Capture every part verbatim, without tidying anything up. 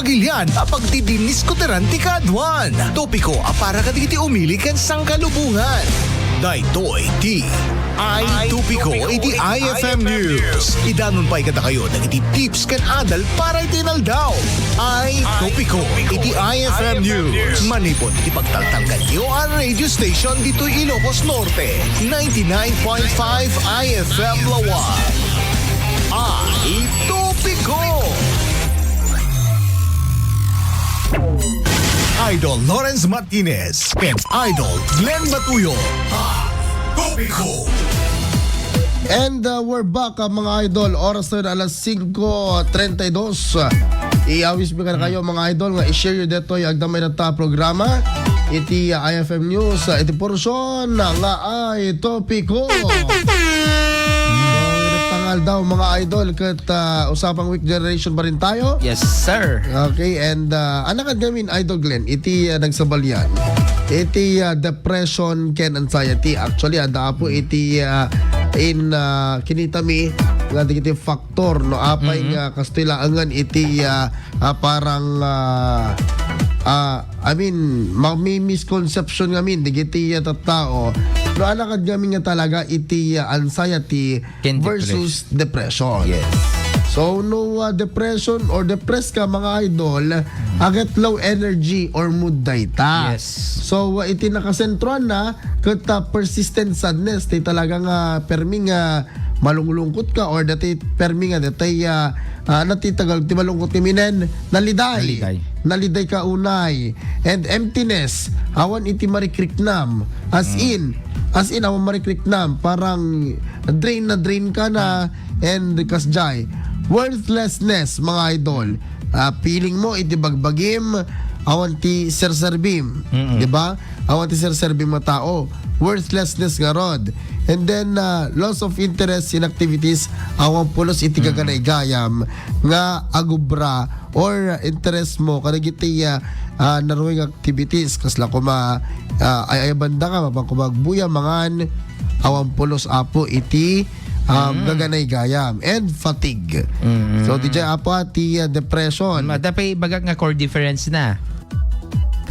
Gilian a pagdidinniskuteran ti kaaduan. Topiko a para kadagiti umili ken sangkalubongan. Daytoy ti Ay Topiko iti I F M News. Idanon pay kadakayo dagiti tips ken adal para iti inaldaw. Ay Topiko iti I F M News. Manipud iti pagtaltalkanyo a radio station ditoy Ilocos Norte, ninety-nine point five I F M Laoag. Ay Topiko! Idol Lawrence Martinez and Idol Glenn Batuyo. Topiko. And, uh, we're back, uh, mga idol. Oras na alas singko treinta y dos. Iawis mi kadakayo, mga idol, nga i-share yo detoy agdama ita a programa iti, uh, I F M News, uh, iti portion nga Ay Topiko. So, ita nga aldaw, mga idol, ket, uh, usapang week generation pa rin tayo. Yes, sir. Okay, and, uh, anakad ngamin, Idol Glenn, iti, uh, nagsabalian, iti, uh, depression ken anxiety. Actually, adda apo iti, uh, in, uh, kinita mi nga dagiti factor, no, apay nga kastoy laengen iti, uh, uh, parang, uh, uh, I mean, ma-, may misconception ngamin dagiti, uh, tattao, no, anakad ngamin nga talaga iti, uh, anxiety Ken versus depression. Yes. So, no, uh, depression or depressed ka, mga idol, agat low energy or mood dayta. Yes. So, uh, iti nakasentroan na, ket, uh, persistent sadness, ti talaga nga permi nga malunglungkot ka or dati permi nga dati, uh, uh, ano ti Tagalog ti malungkot ni minen? Naliday. Naliday. Naliday ka unay. And emptiness, awan iti marikriknam. As in, as in, awan marikriknam. Parang drain na drain ka na, and kasjay. Worthlessness, mga idol. Ah, feeling mo, iti bagbagim, awan ti serserbim. Mm-mm. Di ba? Awan ti serserbim nga tao. Worthlessness nga rod. And then, ah, loss of interest in activities, awan pulos iti gaganaygayam nga agubra or interest mo kadagiti, ah, ah, naruy nga activities, kasla koma, ah, ay, ay banda ka, mapan koma agbuya, mangan, awan pulos apo iti, um, gaganaygayam and fatigue. Mm. So, di jay apo ti, ah, depression. Ma-, dapat ibagak nga core difference na.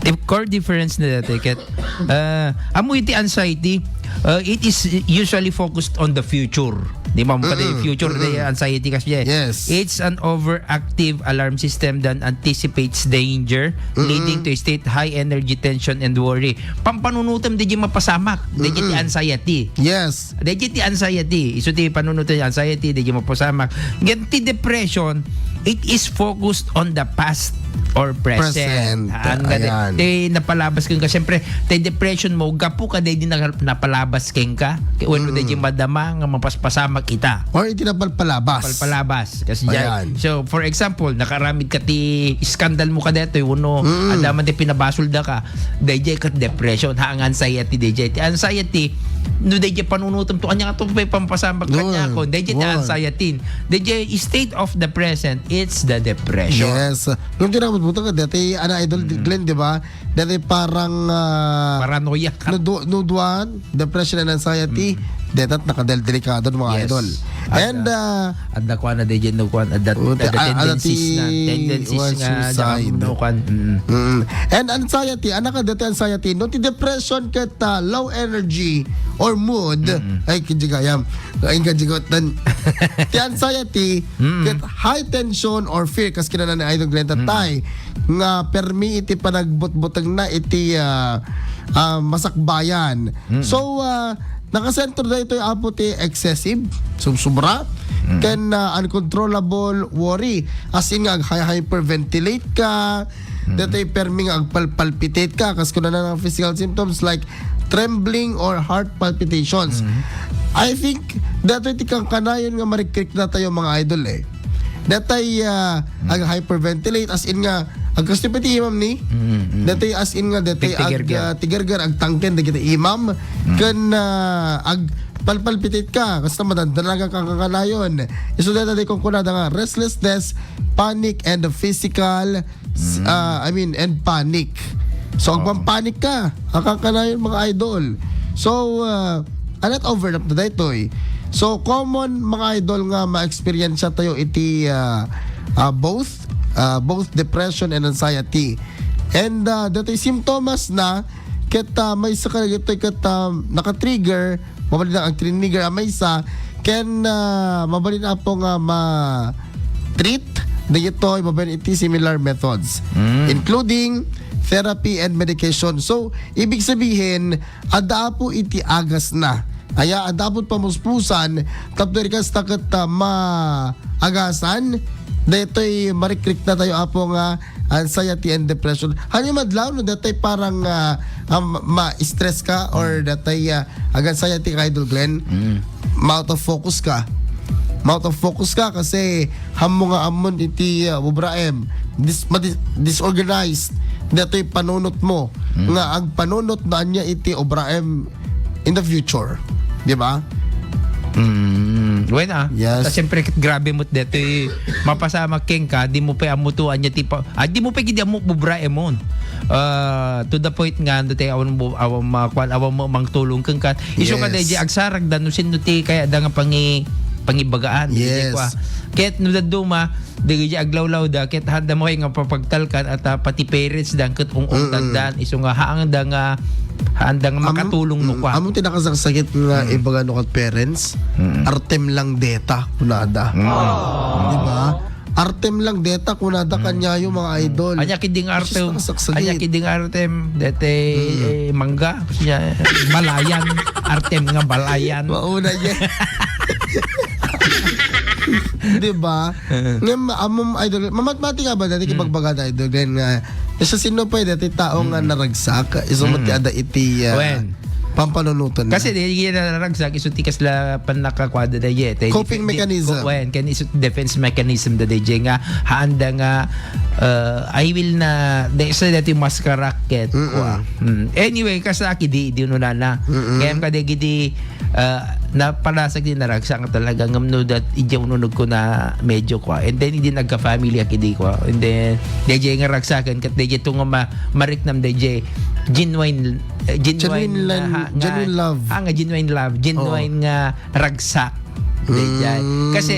If core difference na dati, ket, ah, amo iti anxiety, ah, it is usually focused on the future. Di ba? Kada future, the anxiety kasi. Yes. It's an overactive alarm system that anticipates danger, leading to a state high energy, tension, and worry. Pampanunutem, di mapasamak. Di ti anxiety. Yes. Di ti anxiety. Isu ti panunutem, anxiety, di mapasamak. Ngem ti depression, it is focused on the past or present. Present. Ang gada-, ayan. Ti napalabas kenka, siyempre, ti depression mo, gapu ka, di, di na-, napalabas kenka. Kaya, well, di madama nga mapaspasamak ita. Or iti napalpalabas. Palpalabas. Kasi ayan. So, for example, nakaramid ka ti iskandal mo kadetoy, uno, adda man ti pinabasol da ka, dayjay ket depression, ha, ang anxiety, dayjay. Ti anxiety, no, dayjay panunutem to, anya to pay pampasamak kaniakon, dayjay ti anxiety. Dayjay state of the present, it's the depression. Yes. Nung kinamot mo to, dati, ana, Idol Glenn, di ba? Dati parang, ah, paranoia ka. Nudu-, nuduan, depression and anxiety, deta't nakadeldelikado, mga idol. And, ah, adda kuan na, di, no, kuan, adda, adda tendencies na, tendencies nga, suicide. No, kuan, mm. And anxiety, anak, adda ti anxiety, no, ti depression ket, ah, low energy or mood, ay, kajigayam, ay, kajigotan. Ti anxiety, ket high tension or fear, kas kinana ni Idol Glenn Tatay, nga permi iti panagbutbutengna iti, ah, ah, masakbayan. So, ah, nakasentro daytoy apo ti excessive, subsubra, ken, ah, uncontrollable worry. As in nga, ag-hy-, hyperventilate ka, daytoy permi nga agpalpalpitate ka, kas kunana nga physical symptoms like trembling or heart palpitations. I think, daytoy ti kankanayon nga marikriknatayo, mga idol, eh. Datay, ah, ag-hyperventilate, as in nga, agkastoy pay ti imam ni? Datay as in nga, datay ag-, ah, tigerger, agtangken dagiti imam, ken, ah, agpalpalpitate ka, kasta madandanagan ka kankanayon. Isu dayta ti kunkunada nga restlessness, panic, and physical, s-, ah, I mean, and panic. So, agpampanik ka, kankanayon, mga idol. So, ah, Ania ti overlap na daytoy. So, common, mga idol, nga ma-experience tayo iti, ah, ah, both ah, both depression and anxiety. And, ah, datoy simptomas na ket, ah, maysa kadagitoy ket, ah, naka-trigger, mabalin ag-trigger a maysa, ken, ah, mabalin apo nga ma-treat dagitoy mabalin iti similar methods, Mm. including therapy and medication. So, ibig sabihin, adda apo iti agas na. Aya, adda apo pamuspusan, tapno iri kasta ket, ah, maagasan, daytoy marikrikna tayo, apo, nga anxiety and depression. Hanyo madlaw no daytoy parang, ah, ah, ma-, ma-stress ka or daytoy, ah, ag-anxiety ka, Idol Glenn? Mm. Ma-out of focus ka. Ma-out of focus ka kasi hammo nga ammon iti, ah, ubraem. Dis-, madis-, disorganized. Daytoy panunot mo. Mm. Nga agpanunot na anya iti ubraem in the future. Di ba? Mm, wen, ah. Yes. Ta siyempre, ket grabe mo detoy mapasamak kenka, di mo pay ammo to, anya ti pa, ah, di mo pay gidi ammo bubra emon. Ah, to the point nga, no, tay awan mo, awan ma-, kwan, awan mo mangtulong kenka. Isu ka Yes. daydi agsaragda, no, sinno ti kayatda nga pangi-, pangibagaan, daydi Yes. kwa. Ket no dadduma, dagiti aglawlawda ket haanda mo kay nga papagtalkan at, ah, pati parents dan ket ung-ungtandan. Mm-mm. Isu nga haanda nga, haanda nga Am-, makatulong no mm, kwa. Amo ti nakasaksakit nga Mm. ibaga no kat parents, Mm. artem lang deta kunada. Mm. Di ba? Artem lang deta kunada Mm. kanyayo, mga idol. Anya kiding Which is artem, nakasaksakit. Anya kiding artem, dete, Mm. eh, mangga, siya, balayan, artem nga balayan. Mauna niya. Di ba? Heeh. Ngem, amom, Idol, mamatmati ka ba dati Mm. kibagbaga da, Idol Glenn, nga, sa sino pa, eh, dati tao nga Mm. naragsak, isu Mm. ti ada iti, ah, Wen. pampanunutan na. Kasi di, di naragsak, isu ti kasla pannakakwada da, ye, te, Coping dif-, di, mechanism. Wen, ken isu ti defense mechanism da, da, ye, nga, haanda nga, ah, I will na, de, sa dati maskara ket, Mm-mm. kwa. Mm. Anyway, kasla aki di, di unana. Mm-mm. Ngem kadagiti ah, napalasak ti naragsak nga talaga ngem no dat, idiay ununogko na medyo kwa. And then, idi nagka-family ak idi kwa. And then, daydiay nga ragsaken, ket daydiay to nga ma-, mariknam daydiay genuine, eh, genuine Genuine nga, lan-, ha, nga, genuine love. Ah, nga genuine love, genuine Oo. nga ragsak. Daydiay. Mm. Kasi,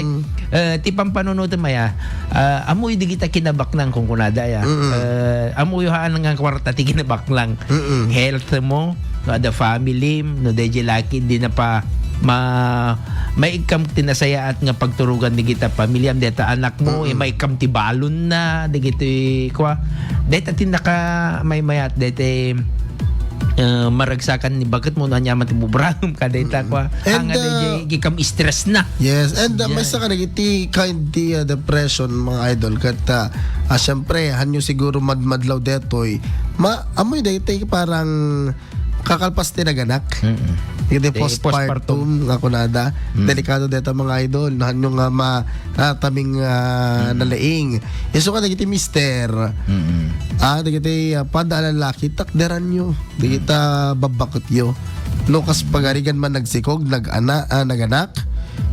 eh, ti pampanunutem aya, ah, ammoyo dagita kinabaknang kunkunada aya. Mm. Eh, ammoyo haan nga kuarta ti kinabaknang. Mm. Health mo, no, ada family, no, daydiay laki, di na pa ma-, maikkam ti nasayaat nga pagturogan dagita pamiliam, dayta anak mo, Mm. eh, maikkam ti balon na, dagiti, kua, dayta ti naka-, maymayat, dayta, eh, maragsakan ni baket mo, no, ania man ti bubragem ka, dayta, Mm. kua, And, anga, uh, daydiay, ikam stress na. Yes, and, uh, Yan. Maysa kadagiti kind ti, uh, depression, mga idol, ket, uh, ah, siyempre, hanyo siguro madmadlaw detoy. Ma-, amoy daytoy parang kakalpas ti naganak. Mm-mm. Iti Ti postpartum postpartum. nga kunada. Mm. Delikado deta, mga idol. Hanyo nga ma-, ah, taming, ah, Mm. nalaing. Isu nga dagiti mister. Mm-mm. Ah, dagiti, ah, pada a lalaki, takderanyo. Dagita babbaketyo. No, kas pagarigan man nagsikog, nag-ana-, ah, naganak.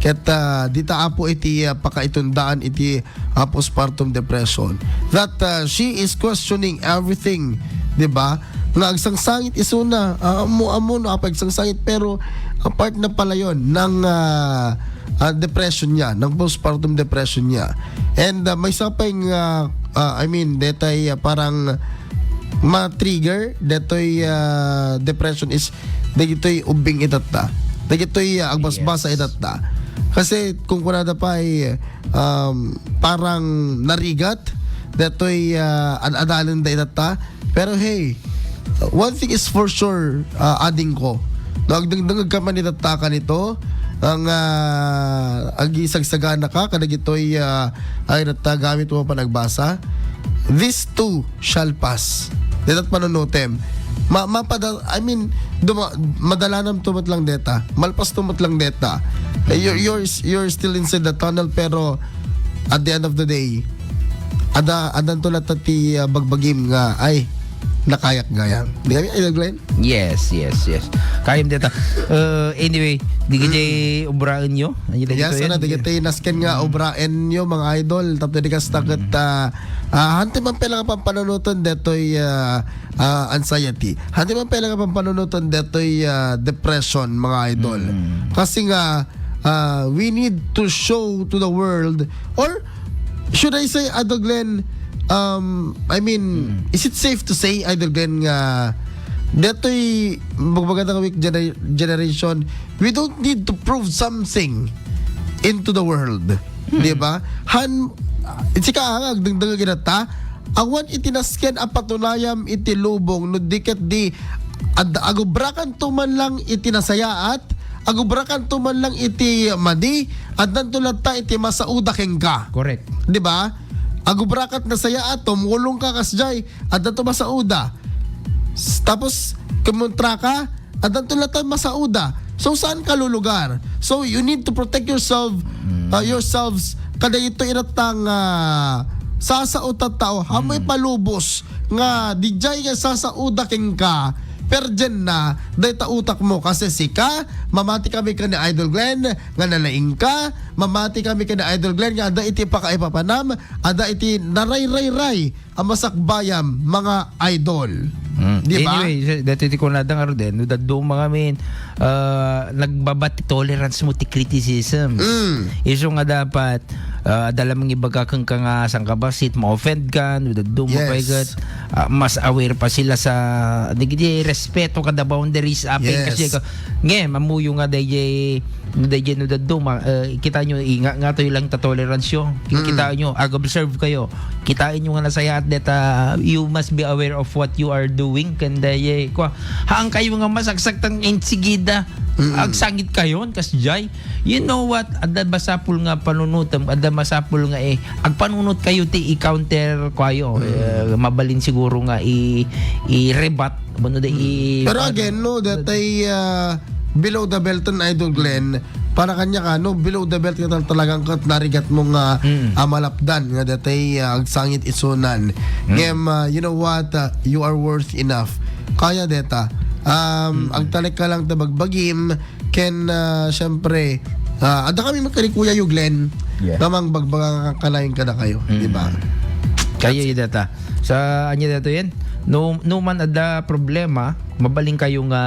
Ket, ah, dita apo iti, ah, pakaitundaan iti ah, postpartum depression, that, ah, she is questioning everything, di ba? Nga agsangsangit isuna, ah, ammo, ammo no, apa agsangsangit, pero, ah, part na pala yon ng, ah, ah, depression niya, ng postpartum depression niya. And, ah, maysa pay nga, ah, I mean, detay, ah, parang ma-trigger detoy, ah, depression is dagitoy ubbing itatta. Dagitoy, ah, agbasbasa Yes. itatta. Kasi kung kunada pay, um, parang narigat detoy, ah, ad-adalen da itatta. Pero hey, one thing is for sure, ah, ading ko. No, agdengdengeg ka man itatta kanito, ang, ah, agisagsagana ka kadagitoy, ah, ay, itatta gamit mo panagbasa. These two shall pass. Dayta panunutem. Ma-, mapada-, I mean, duma-, madalanam to met lang deta. Malpas to met lang deta. Eh, you're, you're, you're still inside the tunnel, pero at the end of the day, ada, adan to latta ti, ah, bagbagim nga, ay, nakayak gayam. Di kami, Idol Glenn? Yes, yes, yes. Kayam deta. Uh, anyway, di ka Mm. jay ubraen yo? Ano yung Yes, dito ano, yan? Di kita nasken nga Mm. ubraen yo, mga idol. Tapos di ka stuck at, Mm. ah, ah, hante man pala nga pampanunutan detoy, ah, ah, anxiety. Hante man pala nga pampanunutan detoy, ah, depression, mga idol. Mm. Kasi nga, ah, we need to show to the world or Should I say, Idol Glenn, um, I mean, is it safe to say, Idol Glenn, nga detoy magmagandang week gener-, generation, we don't need to prove something into the world. Di ba? Han, sika nga agdengdeng kita, awan iti nasken a patunayam iti lubong, no di ket di, ad-, agubrakanto man lang iti nasayaat, agubrakanto man lang iti madi, addanto latta iti masauda kenka. Correct. Di ba? Agubrakat nasayaat, tumulong ka kasjay, addanto masauda. S-, tapos, kumontra ka, addanto latta masauda. So, saan ka lulugar? So, you need to protect yourself, uh, yourselves, kadaytoy inatang, uh, sasaot a tao. Amo ipalubos nga dijay nga sasauda kenka, perdienna dayta utak mo. Kasi sika, mamati kami ken ni Idol Glenn nga nalaing ka, mamati kami ken ni Idol Glenn nga adda iti pakaipapanam, adda iti narayrayray a masakbayam, mga idol. Mm. Di ba? Anyway, sa-, dati ti kunada nga Roden, no dadduma kami, ah, nagbaba ti tolerance mo ti criticisms. Mm. Isu nga dapat, ah, adda lamang ibaga kenka nga sangkabassit, ma-offend ka, no dadduma Yes. pay ket, ah, mas aware pa sila sa, di, di, respeto kada boundaries, apay Yes. kasi ka, ngem, ammoyo nga dayjay, dayjay no dadduma, eh, kita nyo, inga nga to ilang ta tolerance yo. Mm. Kita nyo, ag-observe kayo. Kitaen nyo nga nasayaat deta, you must be aware of what you are doing. Kanda ye, kwa, haan kayo nga masaksak tan insigida. Mm. Agsangit kayon, kasjay. You know what? Adda masapul nga panunutem, adda masapul nga, eh, agpanunot kayo ti i-counter kwayo. Mm. Eh, mabalin siguro nga i-, i-rebut. Bueno, da i-, Pero ano? Again, no, that ay, ah, below the belt and Idol Glenn, para kanya ka, no, below the belt ka tal-, talagang kat narigat mo nga, Mm. ah, malapdan, nga datay, ah, agsangit isunan. Mm. Ngem, ah, you know what? Ah, you are worth enough. Kaya deta. Um, Mm. agtalek ka lang ta bagbagim, ken, ah, syempre, ah, adda kami magkari Kuya Yu Glenn, Yeah. nga mang bagbaga nga kalain kada kayo, Mm. di ba? Kaya deta. Sa anya deta yan? No, no man adda problema, mabalin kayo nga,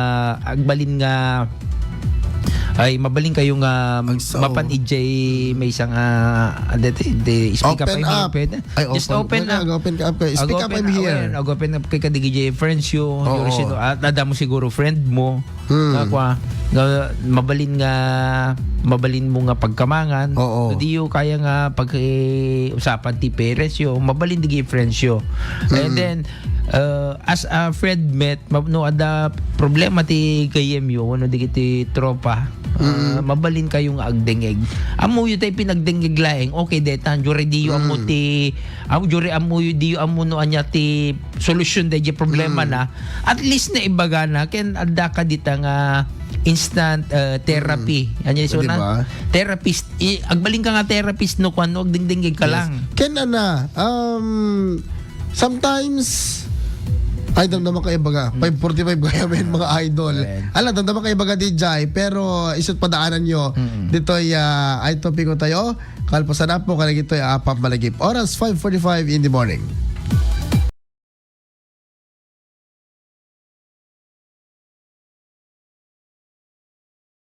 agbalin nga, ay, mabalin kayo nga Agsaw. mapan ijay may isang, ah, ah, deti, di, speak up, Open I'm here, up. pwede. Ay, Just open. open Wala, up. Ag-open ka up, eh. Speak up, Ag-open I'm up, here. Ag-open up kay kadigijay friends yo. Oo. Your sino, at ada mo siguro friend mo. Hmm. Nga kwa, nga mabalin nga, mabalin mo nga pagkamangan. Oo. So, di yo kaya nga pag, eh, usapan ti parents yo, mabalin digi friends yo. And Mm. then, uh, as a friend met, ma-, no, ada problema ti gayem yo, no, digi ti tropa. Uh, Mm. mabalin kayo nga agdengeg. Ammo yo tay pinagdengeg laeng, okay, detan, jure di yo ammo Mm. ti, am-, jure ammo yo, di yo ammo no anya ti solusyon dayjay problema Mm. na, at least naibaga na, ken adda ka dita nga instant, uh, therapy. Mm. Anya isu Di na? ba? Therapist. I, agbalin ka nga therapist no kuan, no, agdingdingig ka Yes. lang. Ken ana, um, sometimes, ay, damdama ka ibaga. Mm. Five forty-five kaya men, mga idol. Ayan. Ala, damdama ka ibaga, D J, pero isut padaanan nyo. Mm. Ditoy, ah, ay topiko tayo. Kalpasan na po, kanagitoy, ah, Pap Malagip. Oras, five forty-five in the morning.